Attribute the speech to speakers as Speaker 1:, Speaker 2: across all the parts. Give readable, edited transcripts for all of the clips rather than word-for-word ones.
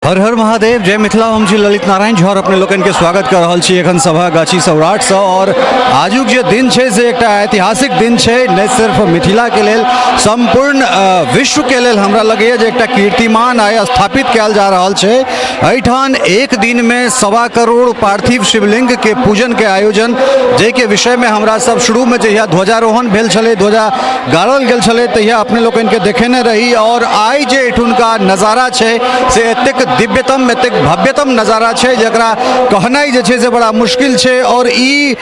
Speaker 1: हर हर महादेव, जय मिथिला। हम छी ललित नारायण झा और अपने लोकनि के स्वागत कर रहल छी एखन सभा गाछी सौराठ सँ। और आजुक जे दिन छै से एकटा ऐतिहासिक दिन छै, नहि सिर्फ मिथिला के लेल, सम्पूर्ण विश्व के लेल। हमरा लगैए जे एकटा कीर्तिमान आइ स्थापित कयल जा रहल छै। एहिठाम एक दिन में 1.25 करोड़ पार्थिव शिवलिंग के पूजन के आयोजन, जाहिके विषय में हमरा सब शुरू में जहिया ध्वजारोहण भेल छलै, ध्वजा गाड़ल गेल छलै, तहिया अपने लोकनि के देखेने रही। और आइ जे एठुनका नजारा छै से एतेक दिव्यतम, एतेक भव्यतम नजारा छै जकरा कहनाइ जे छै से बड़ा मुश्किल छै। और ई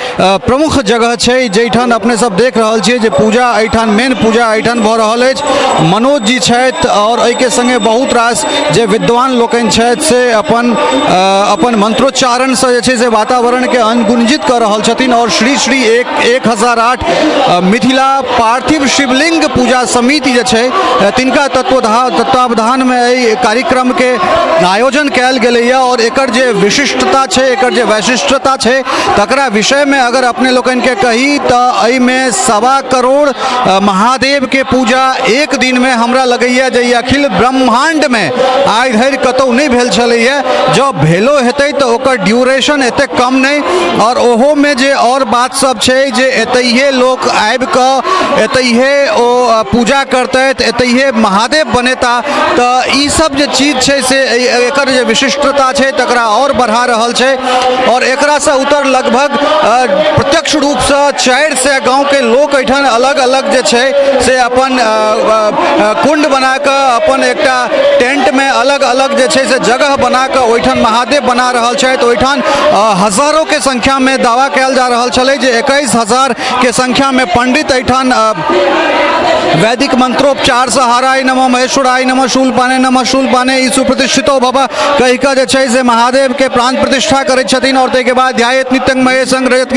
Speaker 1: प्रमुख जगह छै जाहिठाम अपने सब देख रहल छियै जे पूजा एहिठाम, मेन पूजा एहिठाम भऽ रहल अछि। मनोज जी छथि और एहिके संगे बहुत रास जे विद्वान लोकनि छथि से अपन अपन मंत्रोच्चारणसँ जे छै से वातावरणके अनुगुंजित कऽ रहल छथिन। और श्री श्री 1008 मिथिला पार्थिव शिवलिंग पूजा समिति जे छै तिनका तत्वावधानमे एहि कार्यक्रमके आयोजन कयल गेलैए। और एकर जे विशिष्टता छै, एकर जे वैशिष्ट्यता छै, तकरा विषयमे अगर अपने लोकनिके कही तऽ एहिमे 1.25 करोड़ महादेवके पूजा एक दिनमे, हमरा लगैए जे ई अखिल ब्रह्माण्डमे आइ धरि कतहु नहि भेल छलैए। जँ भेलो हेतै तऽ ओकर ड्यूरेशन एतेक कम नहि। आओर ओहोमे जे आओर बात सब छै जे एतहिए लोक आबिकऽ एतहिए ओ पूजा करतथि, एतहिए महादेव बनेता, तऽ ई सब जे चीज छै से एकर जे विशिष्टता छै तकरा आओर बढ़ा रहल छै। आओर एकरासँ उतर लगभग प्रत्यक्ष रूपसँ 400 गाँवके लोक एहिठाम अलग अलग जे छै से अपन कुण्ड बनाकऽ, अपन एकटा टेंटमे अलग अलग जे छै से जगह बनाकऽ ओहिठाम महादेव बना रहल छथि। ओहिठाम हजारों के संख्या में दावा कयल जा रहल छलै जे 21,000 के संख्या में पंडित एहिठाम वैदिक मंत्रोपचार से हराय नमः महेश्वराय नमः शूलपाने नमः शूलपाने ई सुप्रतिष्ठितो भव कहि कऽ जे छै से महादेव के प्राण प्रतिष्ठा करै छथिन। और ताहिके बाद ध्यायत नित्यं महेशं रजत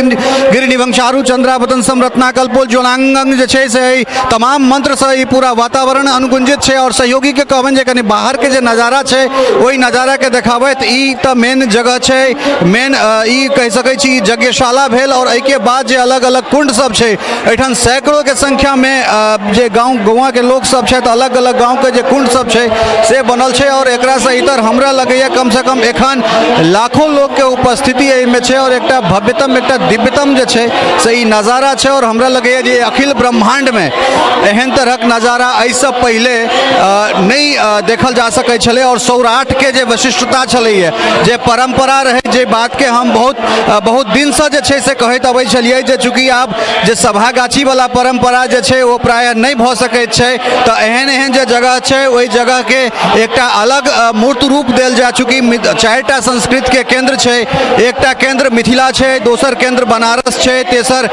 Speaker 1: गिरिनिभं चारु चंद्रावतन सम रत्नाकल्पोल ज्वलांगं जे छै से एहि तमाम मंत्रसँ ई पूरा वातावरण अनुगुंजित छै। और सहयोगी के कहबनि जे कनि बाहर के जे नजारा छै ओहि नजारा के देखाबैत। ई तऽ मेन जगह छै, मेन ई कहि सकै छी यज्ञशाला भेल। और एहिके बाद जे अलग अलग कुंड सब छै, एहिठाम सैकड़ों के संख्या में जे गाँव गौआँ के लोक सब छथि, अलग अलग गाँव के जे कुंड सब छै से बनल छै। और एकरासँ इतर हमरा लगैए कम से कम एखन लाखों लोक के उपस्थिति एहिमे छै। और एकटा भव्यतम, एकटा दिव्यतम जे छै से ई नजारा छै। और हमरा लगैए जे अखिल ब्रह्माण्डमे एहन तरहक नजारा एहिसँ पहिले नहि देखल जा सकै छलै। और सौराठके जे विशिष्टता छलैए, जे परम्परा रहै, जे बातके हम बहुत बहुत दिनसँ जे छै से कहैत अबै छलियै जे चूँकि आब जे सभागाछीवला परम्परा जे छै ओ प्रायः नहि भऽ सकैत छै, तऽ एहन एहन जे जगह छै ओहि जगहके एकटा अलग मूर्त रूप देल जाय। चूँकि 4टा संस्कृतके केन्द्र छै, एकटा केन्द्र मिथिला छै, दोसर केन्द्र बनारस छै, तेसर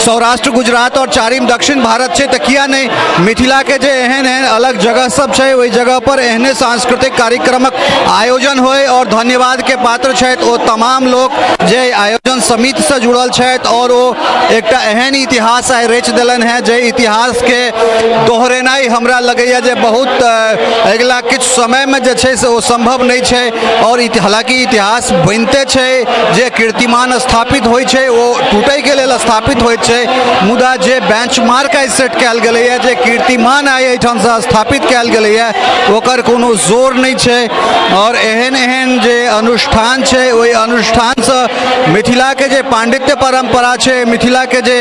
Speaker 1: सौराष्ट्र गुजरात और चारिम दक्षिण भारत छै, तऽ किया नहि मिथिलाके जे एहन एहन अलग जगह सब छै ओहि जगह पर एहने सांस्कृतिक कार्यक्रमक आयोजन होय। और धन्यवाद के पात्र छथि ओ तमाम लोक जे आयोजन समितिसँ जुड़ल छथि और ओ एकटा एहन इतिहास आइ रचि देलनि हेँ जे इतिहासके दोहरेनाइ हमरा लगैए जे बहुत अगिला किछु समयमे जे छै से ओ सम्भव नहि छै। और हालाँकि इतिहास बनिते छै, जे कीर्तिमान स्थापित होइ छै ओ टूटैके लेल स्थापित होइत छै, मुदा जे बेंचमार्क आइ सेट कयल गेलैए, जे कीर्तिमान आइ एहिठामसँ स्थापित कयल गेलैए, ओकर कोनो जोर नहि छै। और एहन एहन जे अनुष्ठान छै ओहि अनुष्ठानसँ मिथिलाके जे पांडित्य परम्परा छै, मिथिलाके जे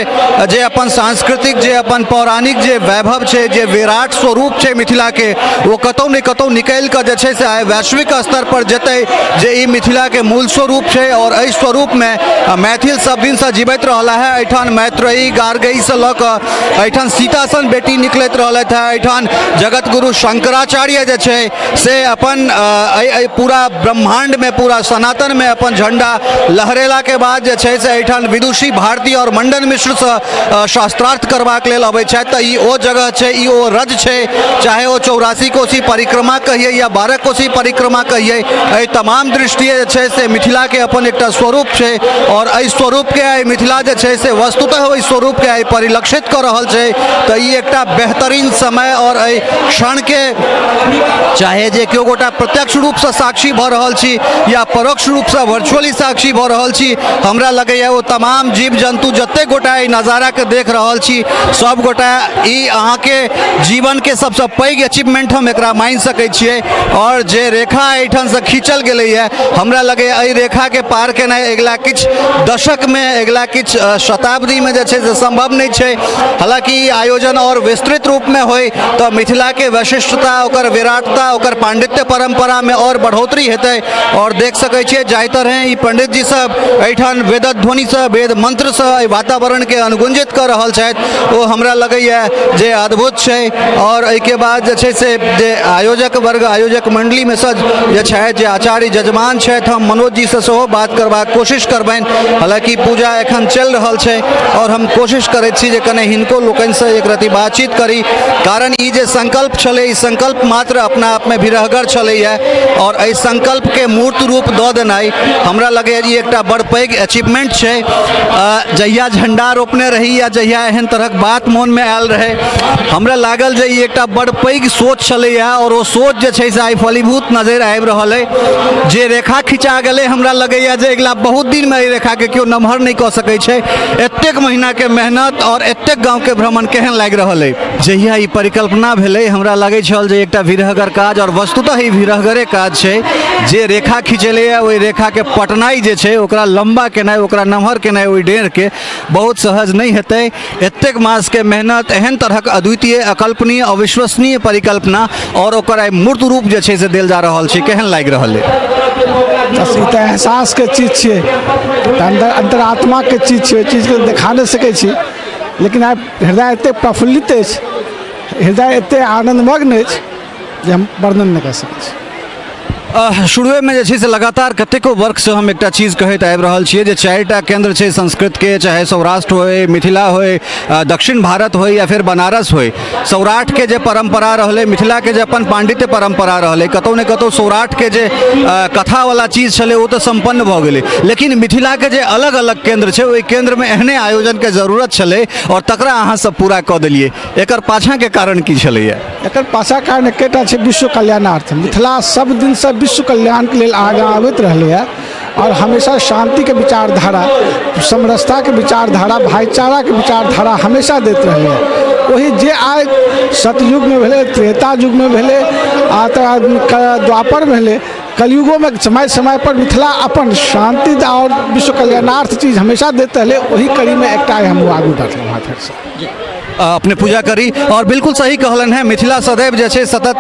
Speaker 1: जे अपन सांस्कृतिक, जे अपन पौराणिक जे वैभव छै, जे विराट स्वरूप छै मिथिलाके, ओ कतहु ने कतहु निकलि कऽ जे छै से आइ वैश्विक स्तर पर जेतै जे ई मिथिलाके मूल स्वरूप छै। और एहि स्वरूपमे मैथिल सब दिनसँ जीवैत रहला है। एहिठाम मैत्रेयी गार्गेयीसँ लऽ कऽ एहिठाम सीता सन बेटी निकलैत रहलथि है। एहिठाम जगत गुरु शंकराचार्य जे छै से अपन एहि पूरा ब्रह्माण्डमे, पूरा सनातनमे अपन झण्डा लहरेलाके बाद जे छै से एहिठाम विदुषी भारती आओर मंडन मिश्रसँ शास्त्रार्थ करबाक लेल अबै छथि। तऽ ई ओ जगह छै, ई ओ रज छै, चाहे ओ 84 कोसी परिक्रमा कहियै या 12 कोसी परिक्रमा कहियै, एहि तमाम दृष्टिए जे छै से मिथिलाके अपन एकटा स्वरूप छै। आओर एहि स्वरूपके आइ मिथिला जे छै से वस्तुतः ओहि स्वरूपके आइ परिलक्षित कऽ रहल छै। तऽ ई एकटा बेहतरीन समय और एहि क्षणके चाहे जे केओ गोटा प्रत्यक्ष रूपसँ साक्षी भऽ रहल छी या परोक्ष रूपसँ वर्चुअली साक्षी भऽ रहल छी। हमरा लगैए ओ तमाम जीव जन्तु जतेक गोटा एहि नजाराके देख रहल छी सब गोटा ई अहाँके जीवनके सबसँ पैघ अचीवमेंट हम एकरा मानि सकै छियै। आओर जे रेखा एहिठामसँ खींचल गेलैए, हमरा लगैए एहि रेखाके पार केनाइ अगिला किछु दशकमे, अगिला किछु शताब्दीमे जे छै से सम्भव नहि छै। हालाँकि ई आयोजन आओर विस्तृत रूपमे होइ तऽ मिथिलाके वैशिष्टता, ओकर विराटता, ओकर पाण्डित्य परम्परामे आओर बढ़ोतरी हेतै। आओर देख सकै छियै जाहि तरहे ई पंडित जी सब एहिठाम वेदध्वनिसँ, वेद मन्त्रसँ एहि वातावरणके अनुगुंजित कऽ रहल छथि, ओ हमरा लगैए जे अद्भुत छै। आओर एहिके बाद जे छै से जे आयोजक वर्ग, आयोजक मण्डलीमे सँ जे छथि, जे आचार्य यजमान छथि, हम मनोज जीसँ सेहो बात करबाक कोशिश करबनि। हालाँकि पूजा एखन चलि रहल छै आओर हम कोशिश करैत छी जे कने हिनको लोकनिसँ एक रति बातचीत करी, कारण ई जे संकल्प छलै, ई संकल्प मात्र अपना आपमे विरहगर छलैए आओर एहि संकल्पके मूर्त रूप दऽ देनाइ हमरा लगैए ई एकटा बड़ पैघ अचीवमेंट छै। जहिया झंडा रोपने रही या जहिया एहन तरहक बात मोनमे आयल रहै, हमरा लागल जे ई एकटा बड़ पैघ सोच छलैए आओर ओ सोच जे छै से आइ फलीभूत नजरि आबि रहल अइ। जे रेखा खिंचा गेलै, हमरा लगैए जे अगिला बहुत दिनमे एहि रेखाके केओ नमहर नहि कऽ सकै छै। एतेक महीनाके मेहनत आओर एतेक गाँवके भ्रमण केहन लागि रहल अइ? जहिया ई परिकल्पना भेलै, हमरा लगै छल जे एकटा विरहगर काज, आओर वस्तुतः ई विरहगरे काज छै। जे रेखा खिंचेलैए ओहि रेखाके पटनाइ जे छै, ओकरा लम्बा केनाइ, ओकरा नमहर केनाइ, ओहि डेढ़के बहुत सहज नहि हेतै। एतेक मासके मेहनत, एहन तरहक अद्वितीय, अकल्पनीय, अविश्वसनीय परिकल्पना आओर ओकर आइ मूर्त रूप जे छै से देल जा रहल छै, केहन लागि रहल अइ?
Speaker 2: बस ई तऽ एहसासके चीज छियै, तऽ अन्तरात्माके चीज छियै, ओहि चीजके देखा नहि सकै छी, लेकिन आइ हृदय एतेक प्रफुल्लित अछि, हृदय एतेक आनन्दमग्न अछि जे हम वर्णन नहि कऽ सकै छी।
Speaker 1: शुरुएमे जे छै से लगातार कतेको वर्षसँ हम एकटा चीज कहैत आबि रहल छियै जे 4टा केन्द्र छै संस्कृतके, चाहे सौराष्ट्र होइ, मिथिला होइ, दक्षिण भारत होइ या फेर बनारस होइ। सौराठके जे परम्परा रहलै, मिथिलाके जे अपन पाण्डित्य परम्परा रहलै, कतहु ने कतहु सौराठके जे कथावला चीज छलै ओ तऽ सम्पन्न भऽ गेलै, लेकिन मिथिलाके जे अलग अलग केन्द्र छै ओहि केन्द्रमे एहने आयोजनके जरूरत छलै आओर तकरा अहाँ सब पूरा कऽ देलियै। एकर पाछाँके कारण की छलैए?
Speaker 2: एकर पाछाँ कारण एकेटा छै, विश्व कल्याणार्थ। मिथिला सब दिनसँ विश्व कल्याणके लेल आगाँ अबैत रहलैए आओर हमेशा शान्तिके विचारधारा, समरसताके विचारधारा, भाईचाराके विचारधारा हमेशा दैत रहलैए। ओही जे आइ सतयुगमे भेलै, त्रेता युगमे भेलै, आ तकर बाद द्वापर भेलै, कलयुगोमे समय समयपर मिथिला अपन शान्ति आओर विश्व कल्याणार्थ चीज हमेशा दैत रहलै। ओही कड़ीमे एकटा हम आगू बढ़लहुँ हँ फेरसँ।
Speaker 1: अपने पूजा करी। और बिल्कुल सही कहलनि हैं, मिथिला सदैव जे छै सतत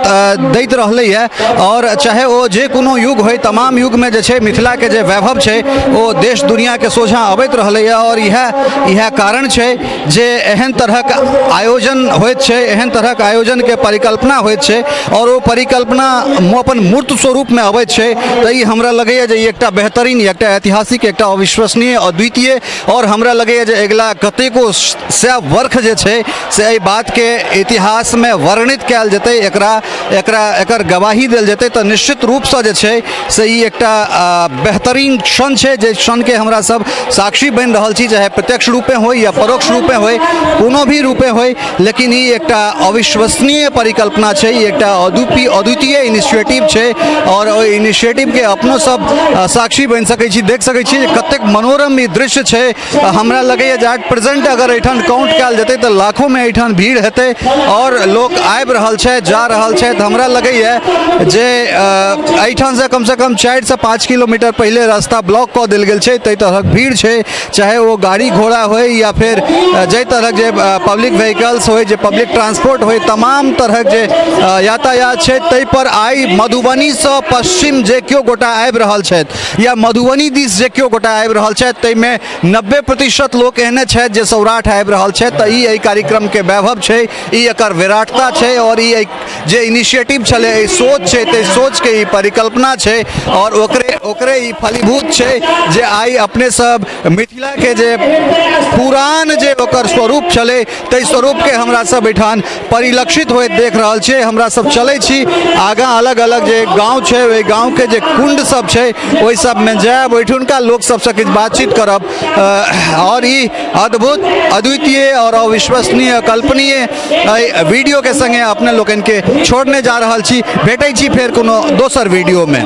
Speaker 1: दैत रहलै है और चाहे ओ जे कोनो युग होइ, तमाम युगमे जे छै मिथिलाके जे वैभव छै ओ देश दुनियाके सोझाँ अबैत रहलै है। और इएह कारण छै जे एहन तरहक आयोजन होइत छै, एहन तरहक आयोजनके परिकल्पना होइत छै और ओ परिकल्पना अपन मूर्त स्वरूपमे अबैत छै। तऽ ई हमरा लगैए जे ई एकटा बेहतरीन, एकटा ऐतिहासिक, एकटा अविश्वसनीय, अद्वितीय और हमरा लगैए जे अगिला कतेको सए वर्ष जे छै से एहि बातके इतिहासमे वर्णित कयल जेतै, एकरा एकरा एकर गवाही देल जेतै। तऽ निश्चित रूपसँ जे छै से ई एकटा बेहतरीन क्षण छै, जे क्षणके हमरा सब साक्षी बनि रहल छी, चाहे प्रत्यक्ष रूपे होइ या परोक्ष रूपे होइ, कोनो भी रूपे होइ, लेकिन ई एकटा अविश्वसनीय परिकल्पना छै, ई एकटा अद्वितीय इनिशिएटिव छै और ओहि इनिशिएटिवके अपनो सब साक्षी बनि सकै छी। देख सकै छी जे कतेक मनोरम ई दृश्य छै। हमरा लगैए जे एट प्रेजेंट अगर एहिठाम काउंट कयल जेतै तऽ लाखोमे एहिठाम भीड़ हेतै और लोक आबि रहल छथि, जा रहल छथि। हमरा लगैए जे एहिठामसँ कमसँ कम 4 से 5 किलोमीटर पहिले रास्ता ब्लॉक कऽ देल गेल छै, ताहि तरहक भीड़ छै, चाहे ओ गाड़ी घोड़ा होइ या फेर जाहि तरहक जे पब्लिक व्हीकल्स होइ, जे पब्लिक ट्रांसपोर्ट होइ, तमाम तरहक जे यातायात छै ताहिपर आइ मधुबनीसँ पश्चिम जे केओ गोटा आबि रहल छथि या मधुबनी दिस जे केओ गोटा आबि रहल छथि, ताहिमे 90% लोक एहने छथि जे सौराठ आबि रहल छथि। तऽ ई एहि कार्यक्रमके वैभव छै, ई एकर विराटता छै और ई जे इनिशिएटिव छलै, एहि सोच छै, ताहि सोचके ई परिकल्पना छै और ओकरे ओकरे ई फलीभूत छै जे आइ अपने सब मिथिलाके जे पुरान जे ओकर स्वरूप छलै ताहि स्वरूपके हमरा सब एहिठाम परिलक्षित होइत देख रहल छियै। हमरा सब चलै छी आगाँ, अलग अलग जे गाँव छै ओहि गाँवके जे कुण्ड सब छै ओहि सबमे जायब, ओहिठुनका लोक सबसँ किछु बातचीत करब और ई अद्भुत, अद्वितीय और अविश्वसनीय, अकल्पनीय एहि वीडियोके संगे अपने लोकनिके छोड़ने जा रहल छी। भेटै छी फेर कोनो दोसर वीडियोमे।